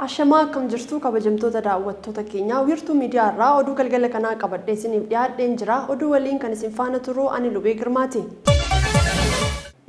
Ashamaa akkam jirtu kabajamtoota daawwattoota keenyaa wiirtuu miidiyaa irraa oduu galgala kanaa qabadhee isiniif dhiyaadheen jira. Oduu waliin kan isin faana turu ani Lubee Girmaati.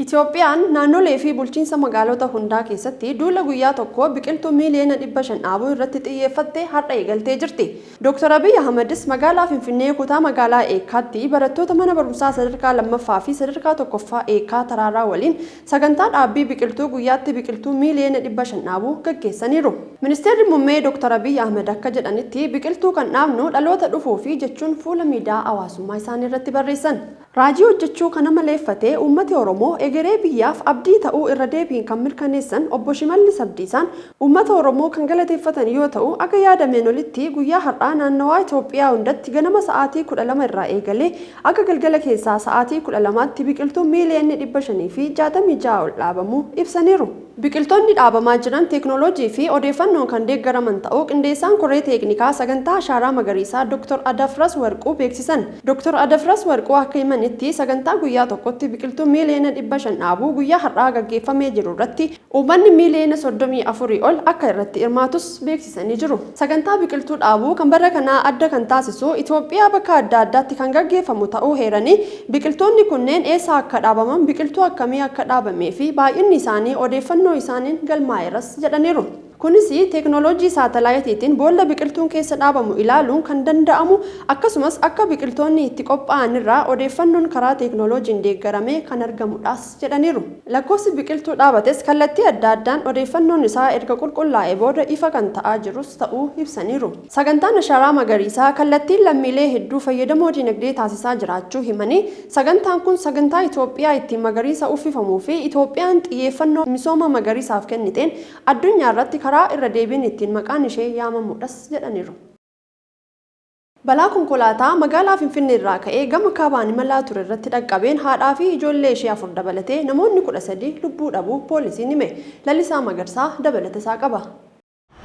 Itoophiyaan naannolee fi bulchiinsa magaalota hundaa keessatti duula guyyaa tokko biqiltuu miiliyoona 500 dhaabuu irratti xiyyeeffatte har'a eegaltee jirti. Dooktar Abiy Ahmadis magaalaa Finfinnee kutaa magaalaa Eekkaatti barattoota mana barumsaa sadarkaa 2ffaa fi sadarkaa 1ffaa Eekkaa Taraaraa waliin sagantaa dhaabbii biqiltuu guyyaatti biqiltuu miiliyoona 500 dhaabuu gaggeessaniiru. Ministeerri Muummee Dooktar Abiy Ahmad akka jedhanitti biqiltuu kan dhaabnu dhaloota dhufuufi jechuun fuula miidiyaa hawaasummaa isaanii irratti barreessan. Raajii hojjechuu kan amaleeffate uummati Oromoo egeree biyyaaf abdii ta'uu irra deebiin kan mirkaneessan Obbo Shimallis Abdiisaan uummata Oromoo kan galateeffatan yoo ta'u, aga yaadameen olitti guyyaa har'aa naannawaa Itoophiyaa hundatti ganama sa'aatii 12 irraa eegalee aga galgala keessaa sa'aatii 12tti biqiltuun miiliyoonni 566 ol dhaabamuu ibsaniiru. Biqiltoonni dhaabamaa jiran teeknooloojii fi odeeffannoon kan deeggaraman ta'uu Qindeessaan Koree Teeknikaa Sagantaa Ashaaraa Magariisaa Dooktar Adafras Warquu beeksisan. Dooktar Adafras Warquu akka himanitti, sagantaa guyyaa tokkotti biqiltuu miiliyoona 500 dhaabuu guyyaa har'aa gaggeeffamee jiru irratti uummanni miiliyoona 34 ol akka irratti hirmaatus beeksisanii jiru. Sagantaa biqiltuu dhaabuu kan bara kanaa adda kan taasisu Itoophiyaa bakka adda addaatti kan gaggeeffamu ta'uu heeranii, biqiltoonni kunneen eessa akka dhaabaman, biqiltuu akkamii akka dhaabamee fi baay'inni isaanii odeeffannoo isaaniin galmaa'eeras jedhaniiru. Kunis teeknooloojii saatalaayitiitiin boolla biqiltuun keessa dhaabamu ilaaluun kan danda'amu akkasumas akka biqiltoonni itti qophaa'anirraa odeeffannoon karaa teeknooloojiin deeggaramee kan argamudhaas jedhaniiru. Lakkoofsi biqiltuu dhaabates kallattii adda addaan odeeffannoon isaa erga qulqullaa'ee booda ifa kan ta'aa jirus ta'uu ibsaniiru. Sagantaan Ashaaraa Magariisaa kallattiin lammiilee hedduu fayyadamoo dinagdee taasisaa jiraachuu himanii, sagantaan kun sagantaa Itoophiyaa ittiin magariisa uffifamuu fi Itoophiyaan xiyyeeffannoo misooma magariisaaf kenniteen addunyaarratti karaa irra deebiin ittiin maqaan ishee yaamamudhas jedhaniiru. Balaa konkolaataa magaalaa Finfinneerraa ka'ee gama kaabaan imalaa ture irratti dhaqqabeen haadhaa fi ijoollee ishee 4 dabalatee namoonni 13 lubbuu dhabuu poolisiin hime. Lalisaa Magarsaa dabalata isaa qaba.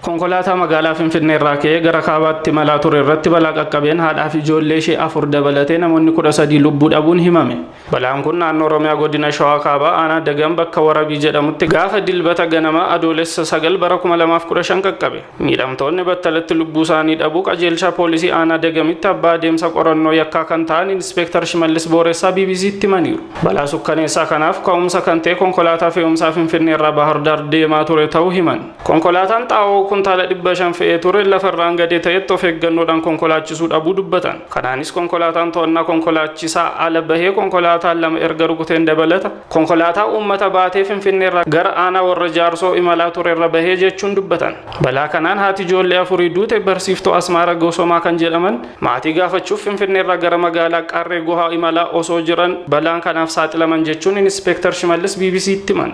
Konkolaataa magaalaa Finfinneerraa ka'ee gara kaabaatti imalaa ture irratti balaa qaqqabeen haadhaa fi ijoollee ishee 4 dabalatee namoonni 13 lubbuu dhabuun himame. Balaan kun naannoo Oromiyaa godina Shawaa Kaabaa aanaa Dagam bakka Warabii jedhamutti gaafa Dilbata ganama Adoolessa 9 bara 2015 qaqqabe. Miidhamtoonni battalatti lubbuu isaanii dhabuu qajeelchaa poolisii aanaa Dagamitti abbaa adeemsa qorannoo yakkaa kan ta'an Inispeektar Shimallis Booressaa BBCtti himaniiru. Balaa sukkaneessaa kanaaf ka'umsa kan ta'e konkolaataa fe'umsaa Finfinneerraa Baahirdaar deemaa ture ta'uu himan. Konkolaataan xaa'oo kuntaala 500 fe'ee ture lafarraan gadi ta'etti of eeggannoodhaan konkolaachisuu dhabuu dubbatan. Kanaanis konkolaataan to'annaa konkolaachisaa ala bahee konkolaataa lama erga rukuteen dabalata konkolaataa uummata baatee Finfinneerraa gara aanaa warra Jaarsoo imalaa turerra bahee jechuun dubbatan. Balaa kanaan haati ijoollee afurii duute barsiiftuu Asmaara Gosomaa kan jedhaman maatii gaafachuuf Finfinneerraa gara magaalaa Qarree Gohaa imalaa osoo jiran balaan kanaaf saaxilaman jechuun Inispeektar Shimallis BBCtti himan.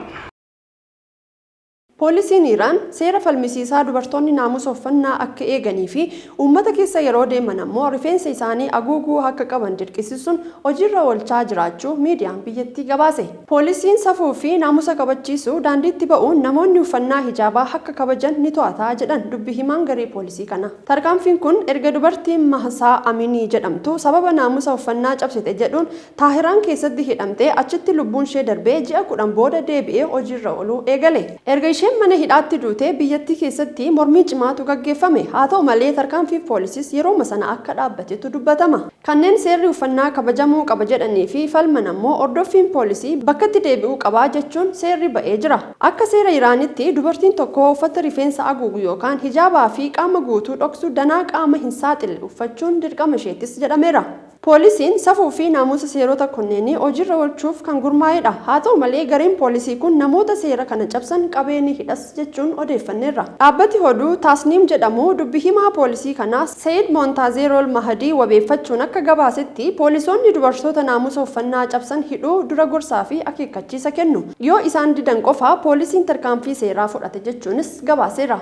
Poolisiin Iraan seera falmisiisaa dubartoonni naamusa uffannaa akka eeganii fi uummata keessa yeroo deeman ammoo rifeensa isaanii aguuguu akka qaban dirqisiisuun hojiirra oolchaa jiraachuu miidiyaan biyyattii gabaase. Poolisiin safuu fi naamusa kabachiisu daandiitti ba'uun namoonni uffannaa hijaabaa akka kabajan ni to'ata jedhan dubbi himaan garee poolisii kanaa. Tarkaanfiin kun erga dubartiin Mahsaa Aminii jedhamtu sababa naamusa uffannaa cabsite jedhuun Taahiraan keessatti hidhamtee achitti lubbuunshee darbee ji'a 10 booda deebi'ee hojiirra ooluu eegale. Erga isheen mana hidhaatti duutee biyyattii keessatti mormii cimaatu gaggeeffame. Haa ta'u malee tarkaanfiin poolisiis yerooma sana akka dhaabbatetu dubbatama. Kanneen seerri uffannaa kabajamuu qaba jedhanii fi falman ammoo hordoffiin poolisii bakkatti deebi'uu qaba jechuun seerri ba'ee jira. Akka seera Iraanitti dubartiin tokko uffata rifeensa haguugu yookaan hijaabaa fi qaama guutuu dhoksu danaa qaama hin saaxille uffachuun dirqama isheetis jedhameera. Poolisiin safuu fi naamusa seerota kunneenii hojiirra oolchuuf kan gurmaa'edha. Haa ta'u malee gareen poolisii kun namoota seera kana cabsan qabee ni hidhas jechuun odeeffanneerra. Dhaabbati oduu Taasniim jedhamu dubbi himaa poolisii kanaa Sayid Montaazeerool Mahadii wabeeffachuun akka gabaasetti poolisoonni dubartoota naamusa uffannaa cabsan hidhuu dura gorsaa fi akeekkachiisa kennu. Yoo isaan didan qofa poolisiin tarkaanfii seeraa fudhata jechuunis gabaaseera.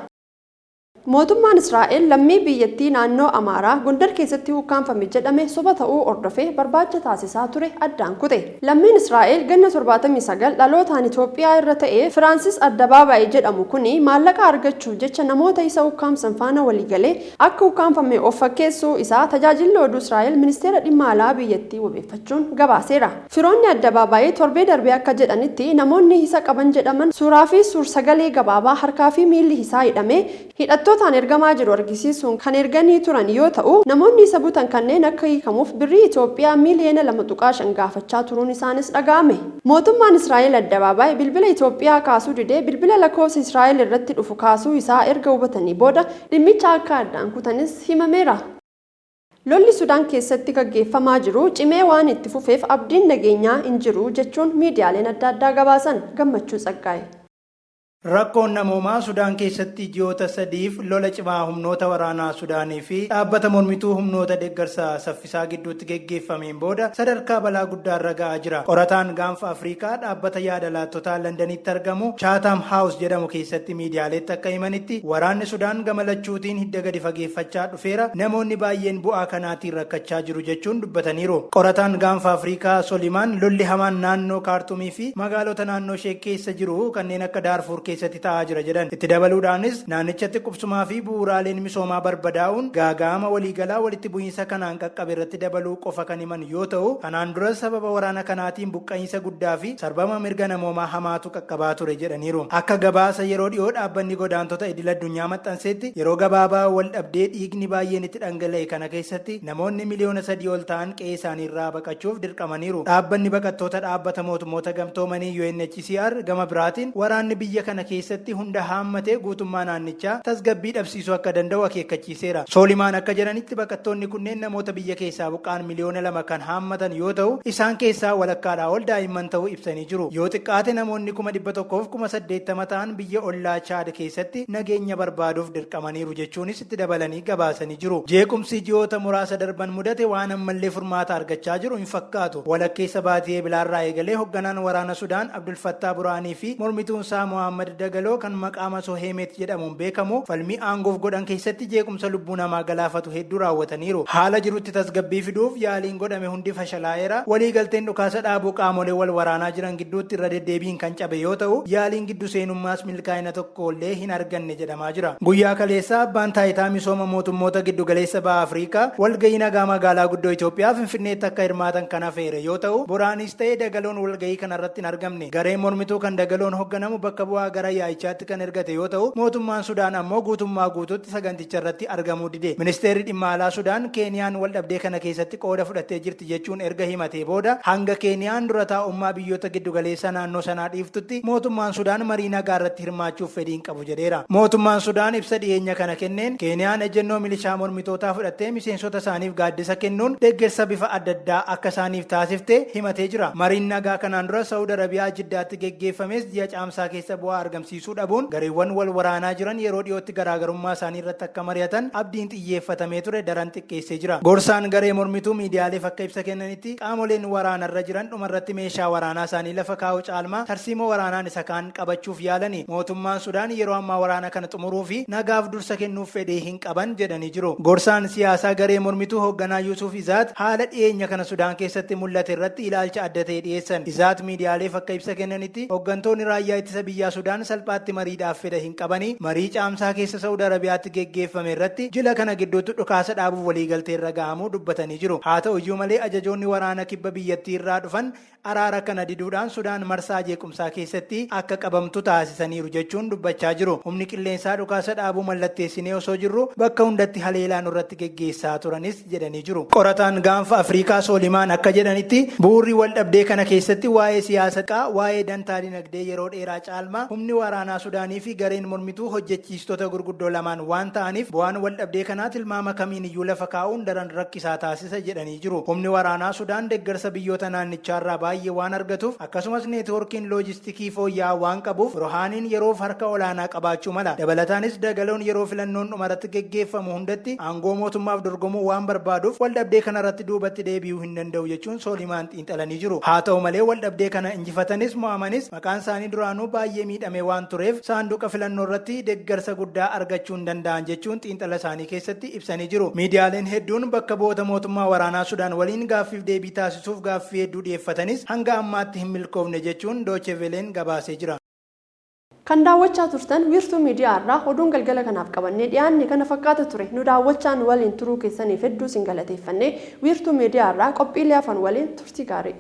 Mootummaan Israa'el lammii biyyattii naannoo Amaaraa Gondar keessatti ukkaamfame jedhame soba ta'uu hordofee barbaacha taasisaa ture addaan kute. Lammiin Israa'el ganna 79 dhalootaan Itoophiyaa irra ta'e Firaansis Addabaabaayii jedhamu kuni maallaqa argachuuf jecha namoota isa ukkaamsan faana waliigalee akka ukkaamfame of fakkeessuu isaa tajaajilli oduu Israa'el ministeera dhimma alaa biyyattii wabeeffachuun gabaaseera. Firoonni Addabaabaayii torbee darbee akka jedhanitti, namoonni isa qaban jedhaman suuraa fi suur-sagalee gabaabaa harkaa fi miilli isaa hidhamee hidhattootaan ergamaa jiru argisiisuun kan erganii turan yoo ta'u, namoonni isa butan kanneen akka hiikamuuf birrii Itoophiyaa miiliyoona 2.5 gaafachaa turuun isaanis dhaga'ame. Mootummaan Israa'el Addabaabaay bilbila Itoophiyaa kaasuu didee bilbila lakkoofsa Israa'el irratti dhufu kaasuu isaa erga hubatanii booda dhimmicha akka addaan kutanis himameera. Lolli Sudaan keessatti gaggeeffamaa jiru cimee waan itti fufeef abdiin nageenyaa hin jiru jechuun miidiyaaleen adda addaa gabaasan. Gammachuu Tsaggaayee. Rakkoon namoomaa Sudaan keessatti ji'oota sadiif lola cimaa humnoota waraanaa Sudaanii fi dhaabbata mormituu Humnoota Deeggarsa Saffisaa gidduutti geggeeffameen booda sadarkaa balaa guddaarra ga'aa jira. Qorataan Gaanfa Afrikaa dhaabbata yaada laattotaa Londanitti argamu Chatham House jedhamu keessatti miidiyaaleetti akka himanitti, waraanni Sudaan gama lachuutiin hidda gadi fageeffachaa dhufeera, namoonni baay'een bu'aa kanaatiin rakkachaa jiru jechuun dubbataniiru. Qorataan Gaanfa Afrikaa Solimaan lolli hamaan naannoo Kaartumii fi magaalota naannoo ishee keessa jiru kanneen akka Daarfuur keessatti ta'aa jira jedhan. Itti dabaluudhaanis, naannichatti qubsumaa fi bu'uuraaleen misoomaa barbadaa'uun gaaga'ama waliigalaa walitti bu'iinsa kanaan qaqqabe irratti dabaluu qofa kan himan yoo ta'u, kanaan duras sababa waraana kanaatiin buqqa'iinsa guddaa fi sarbama mirga namoomaa hamaatu qaqqabaa ture jedhaniiru. Akka gabaasa yeroo dhiyoo Dhaabbanni Godaantota Idil-addunyaa maxxanseetti, yeroo gabaabaa waldhabdee dhiigni baay'een itti dhangala'e kana keessatti namoonni miliyoona 3 ol ta'an qe'ee isaaniirraa baqachuuf dirqamaniiru. Dhaabbanni Baqattoota Dhaabbata Mootummoota Gamtoomanii, UNHCR, gama biraatiin waraanni biyya kana keessatti hunda haammate guutummaa naannichaa tasgabbii dhabsiisuu akka danda'u akeekkachiiseera. Soolimaan akka jedhanitti, baqattoonni kunneen namoota biyya keessaa buqqa'an miliyoona 2 kan haammatan yoo ta'u, isaan keessaa walakkaadhaa ol daa'imman ta'uu ibsanii jiru. Yoo xiqqaate namoonni 180,000 ta'an biyya ollaa Chaad keessatti nageenya barbaaduuf dirqamaniiru jechuunis itti dabalanii gabaasanii jiru. Jeequmsi ji'oota muraasa darban mudate waan ammallee furmaata argachaa jiru hin fakkaatu. Walakkeessa baatii Ebilaarraa eegalee hogganaan waraana Sudaan Abdul Fattaa Buraanii fi mormituun isaa Mohaammad Dagaloo kan maqaa masoo Heemeet jedhamuun beekamu falmii aangoof godhan keessatti jeequmsa lubbuu namaa galaafatu hedduu raawwataniiru. Haala jirutti tasgabbii fiduuf yaaliin godhame hundi fashalaa'eera. Waliigalteen dhukaasa dhaabuu qaamolee wal waraanaa jiran gidduutti irra deddeebiin kan cabe yoo ta'u, yaaliin giddu seenummaas milkaa'ina tokkollee hin arganne jedhamaa jira. Guyyaa kaleessaa Abbaan Taayitaa Misooma Mootummoota Giddugaleessa Baha Afriikaa walgahii nagaa magaalaa guddoo Itoophiyaa Finfinneetti akka hirmaatan kan afeere yoo ta'u, Boraanis ta'e Dagaloon walgahii kanarratti hin argamne. Gareen mormituu kan Dagaloon hogganamu bakka bu'aa gara yaa'ichaatti kan ergate yoo ta'u, mootummaan Sudaan ammoo guutummaa guutuutti saganticharratti argamuu dide. Ministeerri Dhimma Alaa Sudaan Keeniyaan waldhabdee kana keessatti qooda fudhattee jirti jechuun erga himatee booda, hanga Keeniyaan dura taa'ummaa biyyoota giddugaleessaa naannoo sanaa dhiiftutti mootummaan Sudaan marii nagaa irratti hirmaachuuf fedhii hin qabu jedheera. Mootummaan Sudaan ibsa dhiyeenya kana kenneen, Keeniyaan ejjennoo milishaa mormitootaa fudhattee miseensota isaaniif gaaddisa kennuun deggersa bifa addaddaa akka isaaniif taasifte himatee jira. Mariin nagaa kanaan dura Sa'ud Arabiyaa Jiddaatti geggeeffames ji'a Caamsaa keessa bu'aa argamsiisuu dhabuun gareewwan wal waraanaa jiran yeroo dhiyootti garaagarummaa isaanii irratti akka mari'atan abdiin xiyyeeffatamee ture daran xiqqeessee jira. Gorsaan garee mormituu miidiyaaleef akka ibsa kennanitti, qaamoleen waraanarra jiran dhumarratti meeshaa waraanaa isaanii lafa kaa'uu caalmaa tarsiimoo waraanaan isa kaan qabachuuf yaalani. Mootummaan Sudaan yeroo ammaa waraana kana xumuruu fi nagaaf dursa kennuuf fedhii hin qaban jedhanii jiru. Gorsaan siyaasaa garee mormituu hoogganaa Yusuuf Izaat haala dhiyeenya kana Sudaan keessatti mul'ate irratti ilaalcha adda ta'e dhiyeessan. Izaat miidiyaaleef akka ibsa kennanitti, hoggantoonni raayyaa ittisa biyyaa Sudaan salphaatti mariidhaaf fedha hin qabani. Marii Caamsaa keessa Sa'ud Arabiyaatti geggeeffame irratti jila kana gidduutti dhukaasa dhaabuuf waliigalteerra gahamuu dubbatanii jiru. Haa ta'u iyyuu malee ajajoonni waraana kibba biyyattii irraa dhufan araara kana diduudhaan Sudaan marsaa jeequmsaa keessatti akka qabamtu taasisaniiru jechuun dubbachaa jiru. Humni qilleensaa dhukaasa dhaabuu mallatteessinee osoo jirru bakka hundatti haleelaa nurratti geggeessaa turanis jedhanii jiru. Qorataan Gaanfa Afriikaa Soolimaan akka jedhanitti, bu'uurri waldhabdee kana keessatti waa'ee siyaasa xiqqaa, waa'ee dantaa dinagdee yeroo dheeraa caalmaa humni waraanaa Sudaanii fi gareen mormituu hojjechiistota gurguddoo lamaan waan ta'aniif bu'aan waldhabdee kanaa tilmaama kamiin iyyuu lafa kaa'uun daran rakkisaa taasisa jedhanii jiru. Humni waraanaa Sudaan deggarsa biyyoota naannichaarraa baay'ee waan argatuuf akkasumas neetwoorkiin loojistikii fooyya'aa waan qabuuf Burhaaniin yeroof harka olaanaa qabaachuu mala. Dabalataanis Dagaloon yeroo filannoon dhumarratti geggeeffamu hundatti aangoo mootummaaf dorgomuu waan barbaaduuf waldhabdee kanarratti duubatti deebi'uu hin danda'u jechuun Soolimaan xiinxalanii jiru. Haa ta'u malee waldhabdee kana injifatanis mo'amanis maqaan isaanii duraanuu baay'ee miidhamee miidhamee waan tureef saanduqa filannoo irratti deeggarsa guddaa argachuu hin danda'an jechuun xiinxala isaanii keessatti ibsanii jiru. Miidiyaaleen hedduun bakka bu'oota mootummaa waraanaa Sudaan waliin gaaffiif deebii taasisuuf gaaffii hedduu dhiyeeffatanis hanga ammaatti hin milkoofne jechuun Deutsche Welleen gabaasee jira. Kan daawwachaa turtan Wiirtuu Miidiyaa irraa oduun galgala kanaaf qabannee dhiyaanne kana fakkaata ture. Nu daawwachaa nu waliin turuu keessaniif hedduu isin galateeffannee, Wiirtuu Miidiyaa irraa qophiilee hafan waliin turtii gaarii.